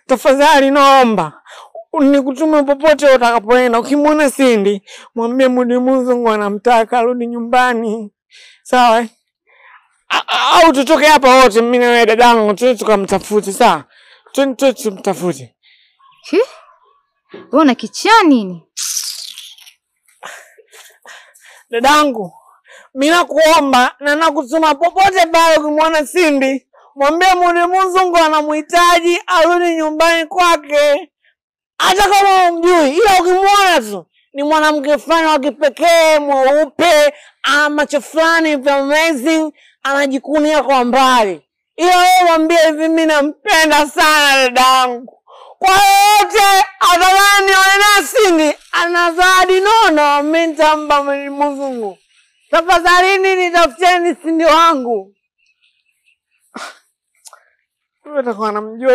Tafadhali naomba nikutume popote utakapoenda. Ukimwona Cindy mwambie Mudi Mzungu anamtaka arudi nyumbani. Sawa? Au tutoke hapa wote mimi na wewe dadangu, twende tukamtafute, sawa? Twende tumtafute. Wewe una kichaa nini? Dadangu, mimi nakuomba na nakutuma popote pale ukimwona Cindy, mwambie Mudi Mzungu anamhitaji arudi nyumbani kwake. Hata kama humjui, ila ukimwona tu ni mwanamke fulani wa kipekee, mweupe, ana macho fulani amazing, anajikunia kwa mbali. Ila wewe mwambie hivi, mimi nampenda sana dadangu. Kwa yote atamani na Cindy, ana zawadi nono, mimi nitampa Mudi Mzungu. Tafadhalini nitafutieni Cindy wangu. Wewe utakuwa unamjua.